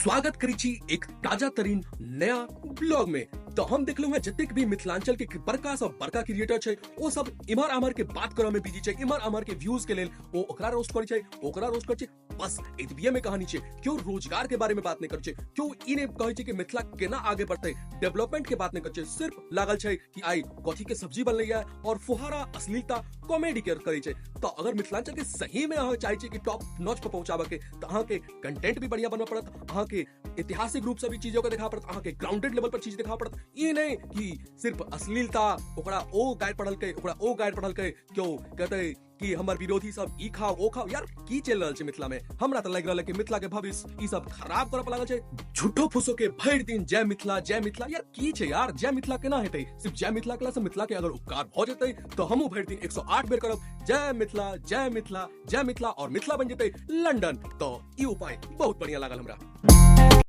स्वागत करै छी एक ताजा तरीन नया ब्लॉग में। तो हम देखलहुँ हैं जतेक भी मिथिलांचल के बड़का सब बड़का क्रिएटर छै ओ सब इम्हर आम्हर के बात करऽ में बिजी छै, इम्हर आम्हर के व्यूज के लेल ओ ओकरा रोस्ट करै छै, ओकरा रोस्ट करै छै। बस एतबिये में कहानी छै, क्यों रोजगार के बारे में बात नहीं करै छै, क्यों ई नहीं कहै छै कि मिथिला केना आगे बढ़तै, डेवलपमेंट के बात नहीं करै छै। सिर्फ लागल छै कि आई कथी के सब्जी बनलै है और फुहारा अश्लीलता कॉमेडी के करै छै। तो अगर मिथिलांचल के सही में अहाँ चाहै छी कि टॉप नॉच पर पहुंचाबऽ के, तो अहाँ के कंटेंट भी बढ़िया बनबऽ पड़त, अहाँ के ऐतिहासिक रूप से भी चीजों के देखा पड़त, अहाँ के ग्राउंडेड लेवल पर चीज देखा पड़त। ई नहीं कि सिर्फ अश्लीलता, ओकरा ओ गाइड पढ़लकै, ओकरा ओ गाइड पढ़लकै, क्यों कहतै कि हमर विरोधी सब ई खाओ ओ खाओ। यार की चलि रहल छै मिथिला में? हमरा तऽ लागि रहल है कि मिथिला के भविष्य ई सब खराब करऽ पर लागल छै। झूठो फूसो के भरि दिन जय मिथिला जय मिथिला, यार की छै यार? जय मिथिला केना हेतै? सिर्फ जय मिथिला केला से मिथिला के अगर उपकार भऽ जेतै तऽ हमहूँ भरि दिन 108 बेर करब जय मिथिला जय मिथिला जय मिथिला और मिथिला बनि जेतै लंडन। तऽ ई उपाय बहुत बढ़िया लागल हमरा।